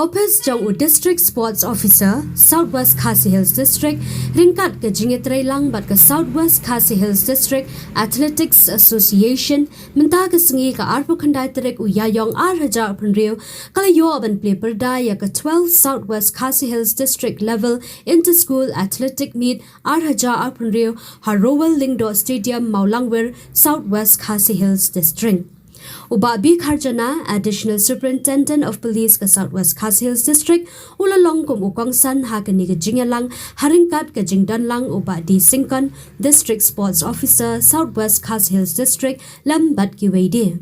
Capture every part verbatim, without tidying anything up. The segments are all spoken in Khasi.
Office jong u District Sports Officer, South West Khasi Hills District, ryngkat ka jingïatreilang bad ka South West Khasi Hills District Athletics Association, mynta ka sngi ka arphew khyndai tarik u Ïaïong ar hajar arphew hynriew, ka la ïoh ban plie pyrda ïa ka twelve South West Khasi Hills District Level Inter-School Athletic Meet ar hajar arphew hynriew ha Rowell Lyngdoh Stadium, Mawlangwir, South West Khasi Hills District. U Bah B Kharjana, Additional Superintendent of Police ka South West Khasi Hills District, u la long kum u kongsan ha kane ka jingïalang, ha ryngkat ka jingdon lang u Bah D Syngkon, District Sports Officer, South West Khasi Hills District, lem bad kiwei de.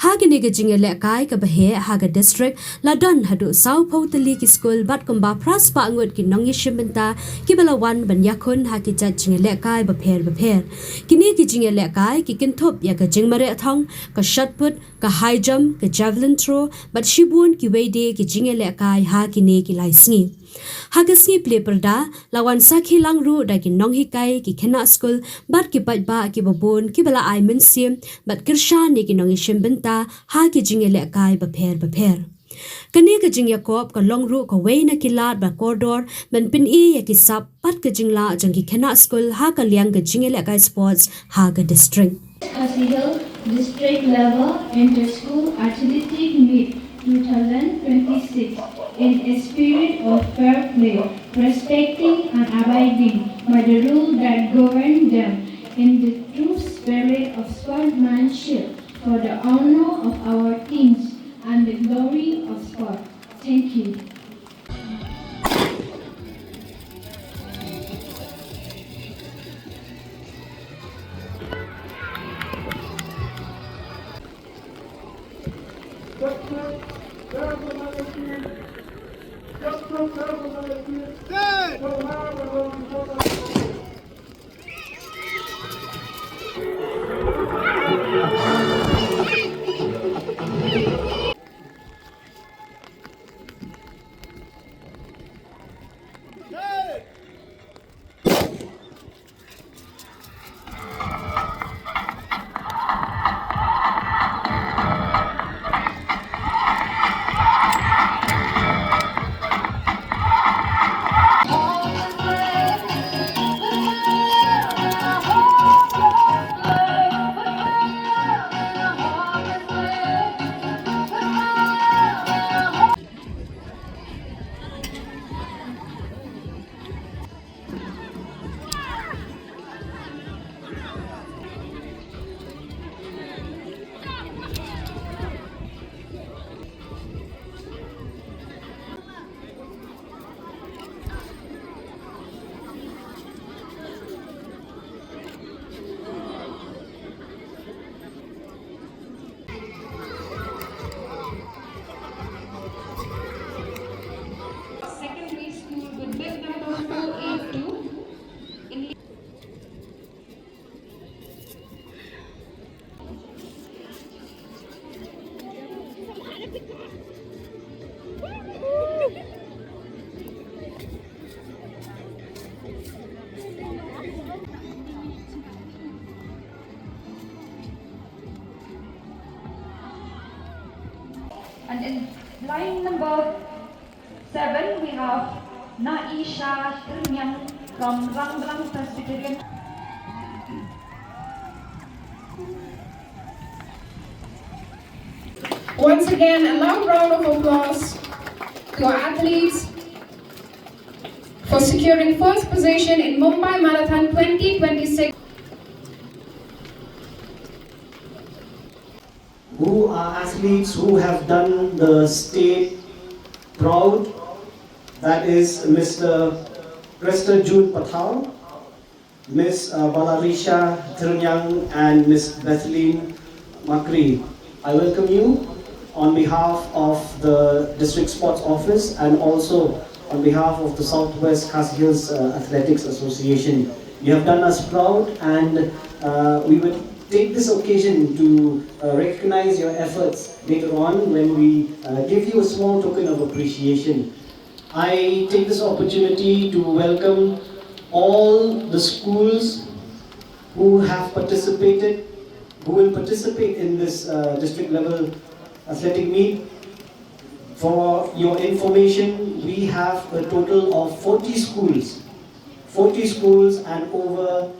Ha kane ka jingïalehkai kaba heh ha ka district, la don haduh sawphew tylli ki skul bad kumba phra spah ngut ki nongïashim bynta kiba la wan ban ïakhun ha ki jait jingïalehkai bapher bapher. Kine ki jingïalehkai ki kynthup ïa ka jingmareh thong, ka shot put, ka high jump, ka javelin throw, bad shibun kiwei de ki jingïalehkai ha kine ki lai sngi. Ha ka sngi plie pyrda, la wan sakhi lang ruh da ki nonghikai, ki khynnah skul, bad ki paidbah kiba bun kiba la ai mynsiem bad kyrshan ïa ki nongïashim bynta ha ki jingïalehkai bapher bapher. Kane ka jingïakop ka long ruh kawei na ki lad ba kordor ban pyni ïa ki sap bad ka jinglah jong ki khynnah skul ha ka liang ka jingïalehkai sports ha ka district. Khasi Hills District Level Inter-School Athletic Meet two thousand twenty-six in a spirit of fair play, respecting and abiding by the rule that govern them, in the true spirit of sportsmanship, for the honor of our teams and the glory of sport. Thank you. Secondary School with bib number four eight two. And in line number seven, we have Naisha Tirmiang from Rangbalang Presbyterian. Once again, a loud round of applause to our athletes for securing first position in Mumbai Marathon twenty twenty-six. Who are athletes who have done the state proud. That is Mister Presta June Pathal, Miss uh, Balarisha Thirnyang, and Miss Bethleen Makri. I welcome you on behalf of the District Sports Office and also on behalf of the Southwest Khasi Hills uh, Athletics Association. You have done us proud, and uh, we would take this occasion to uh, recognize your efforts later on when we uh, give you a small token of appreciation. I take this opportunity to welcome all the schools who have participated, who will participate in this uh, district level athletic meet. For your information, we have a total of forty schools, forty schools and over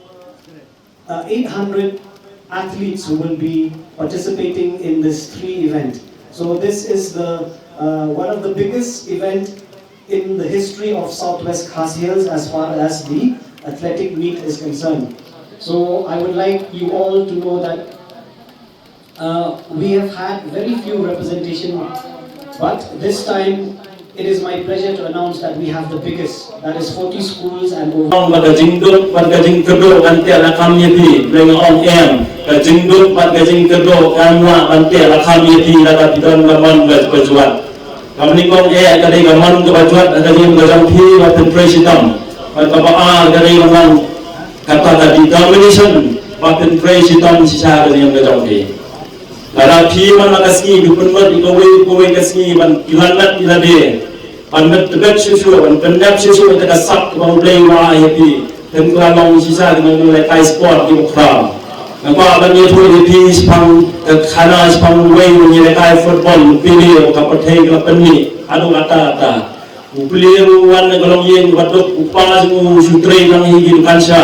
uh, eight hundred athletes who will be participating in this three event. So this is the uh, one of the biggest event in the history of Southwest Khasi Hills as far as the athletic meet is concerned. So I would like you all to know that uh, we have had very few representation, but this time it is my pleasure to announce that we have the biggest, that is forty schools and over. Ong ba ka jingduk bad ka jingkyrduh kan teh la kham ïa phi, Blei nga ong em, ka jingduk bad ka jingkyrduh kan wah ban teh la kham ïa phi lada phi don ka mon ka jwat. Ka mut ong eh ka dei ka mon kaba jwat ha ka jingim ka jong phi ba phin trei shitom. Bad kaba ar ka dei ka mon kata ka determination ba phin trei shitom shisha ha ka jingim ka jong phi. Lada phi man la ka sngi phi pynmut ïa kawei kawei ka sngi ban kylla met ïa lade, ban met tbet shuh shuh, ban pyndep shuh shuh ïa ka sap kaba U Blei u ai ïa phi. Phin kylla long shisha ki nongïalehkai sport kiba khraw. Nga kwah ban ïathuh ïa phi shaphang ka khana shaphang uwei u nongïalehkai football u pili uba ka pyrthei ka la pynmih haduh katta katta. U pili u wan na ka longïing kaba duk, u kpa jong u u shu trei tang hi ki dukan sha.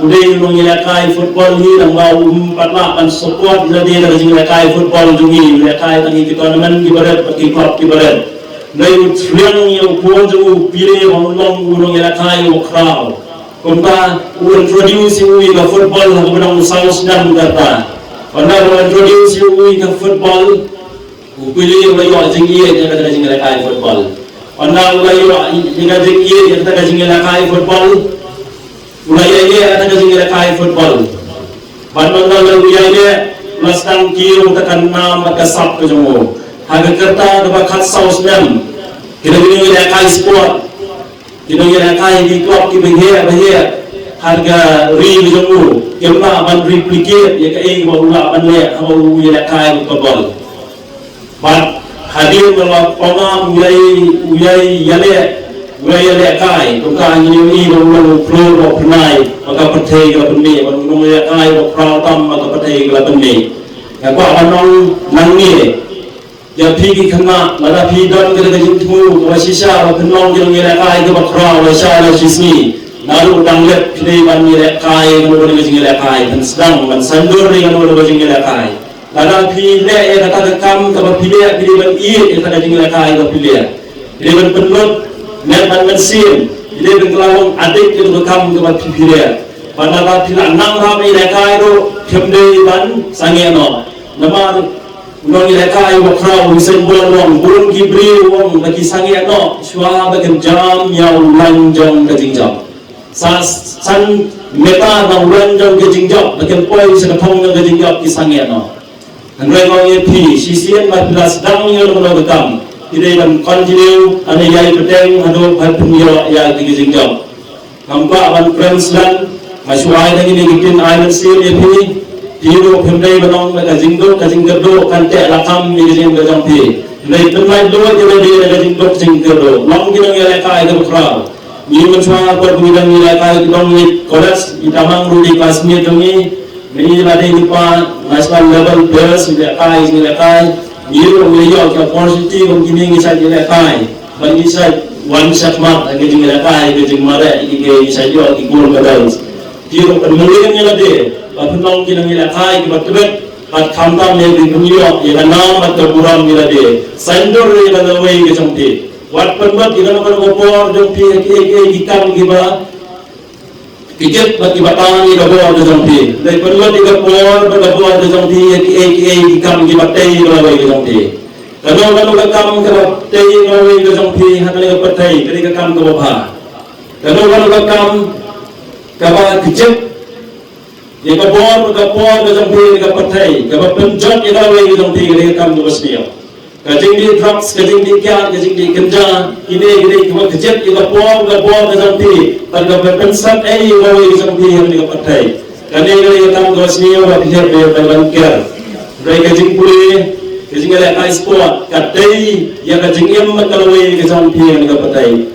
U dei u nongïalehkai football hi tang ba um pat lah ban support ïa lade da ka jingïalehkai football jong ngi, u lehkai tang hi ki tournament kiba rit bad ki club kiba rit. Dei u triang ïa u khun jong u pili ba un long u nongïalehkai uba khraw. Kumta u introduce ïa u ïa ka football ha kaba dang u saw snem kata. Ynda u introduce ïa u ïa ka football, u pili u la ïoh jingïeit ïa kata ka jingïalehkai football. Ynda u la ïoh ïa ka jingïeit ïa kata ka jingïalehkai football, u la ïaineh ïa kata ka jingïalehkai football. Bad ynda la u ïaineh, u la sdang kiew ïa ka nam bad ka sap ka jong u. Ha ka rta kaba khatsaw snem, ki nongïalehkai sport, ki nongïalehkai ki club kiba heh ba heh ha ka ri ka jong u kim lah ban replicate ïa kaei kaba u lah ban leh haba u ïalehkai football. Bad hadien ba la pynlong u ïai, u ïai ïaleh, u ïai ïalehkai, kumta ngi ïohi ba u long u briew uba phyrnai ba ka pyrthei ka la pynmih, ba u long u ïalehkai uba khraw tam ba ka pyrthei ka la pynmih. Nga kwah ban ong nangne ïa phi ki khynnah, lada phi don kata ka jingthmu kaba shisha ba phin long ki nongïalehkai kiba khraw la sha la shisngi, naduh dang lep phi dei ban ïalehkai kano kano ka jingïalehkai, phin sdang ban saiñdur ïa kano kano ka jingïalehkai. Lada phi leh ïa kata ka kam kaba phi leh, phi dei ban ïeit ïa kata ka jingïalehkai kaba phi leh. Phi dei ban pynlut met bad mynsiem, phi dei ban kylla long adik ïa kata ka kam kaba phi, phi leh. Bad lada phi la nang hap ïalehkai ruh, phim dei ban sangeh noh. Namar u nongïalehkai uba khraw u seng bor long, bun ki briew u ong ba ki sangeh noh shuwa ba kin jam ïa u lain jong ka jingjop. Sa san meter na u lain jong ka jingjop, ba kin poi sha ka thong jong ka jingjop ki sangeh noh. Hynrei nga ong ïa phi, shisien ba phi la sdang ïa kano kano ka kam, phi dei ban continue, lane ïai bteng haduh ba phin ïoh ïa ka jingjop. Ngam kwah ban kren shuh, nga shu ai tang kine ki ktien ai mynsiem ïa phi. Phi ruh phim dei ban ong ba ka jingduk ka jingkyrduh kan teh la kham ïa ka jingim ka jong phi. Hynrei pynlait lut ïa lade da ka jingduk jingkyrduh. Long ki nongïalehkai kiba khraw. Ngi mynshuwa por ba ngi dang ïalehkai, ki dang ngi college, i Tamang ruh i dei classmate jong ngi. Ngi la dei ngi pa national level players, ngi lehkai, ngi lehkai. Ngi ruh ngi ïoh ki opportunity kum kine, ngi shait ïalehkai. Ba ngi shait wan shakhmat ha ka jingïalehkai, ka jingmareh, ki, ki, ngi shait ïoh ki gold medals. Ki ruh pynmlien ïa lade ba phin long ki nongïalehkai kiba tbit, bad khamtam ïa ki pynïoh ïa ka nam bad ka burom ïa lade. Saiñdur ïa ka lawei ka jong phi. Wat pynbeit ïa kano kano ka por jong phi ha kiei kiei ki kam kiba kjit bad kiba tang ïa ka bor ka jong phi. Dei pynbeit ïa ka por bad ka bor ka jong phi ha kiei kiei ki kam kiba tei ïa ka lawei ka jong phi. Kano kano ka kam kaba tei ïa ka lawei ka jong phi ha kane ka pyrthei ka dei ka kam kaba bha. Kano kano ka kam kaba kjit ïa ka bor bad ka por ka jong phi ha kane ka pyrthei, kaba pynjot ïa ka lawei ka jong phi ka dei ka kam kaba sniew. Ka jingdih drugs, ka jingdih kiad, ka jingdih kynja, kine ki dei kiba kjit ïa ka por, ka bor ka jong phi, bad kaba pynsep ei ïa kawei ka jong phi ha kane ka pyrthei. Kane ka dei ka kam kaba sniew ba phi hap ban ker. Hynrei ka jingpule, ka jingïalehkai sport, ka tei ïa ka jingim bad ka lawei ka jong phi ha kane ka pyrthei.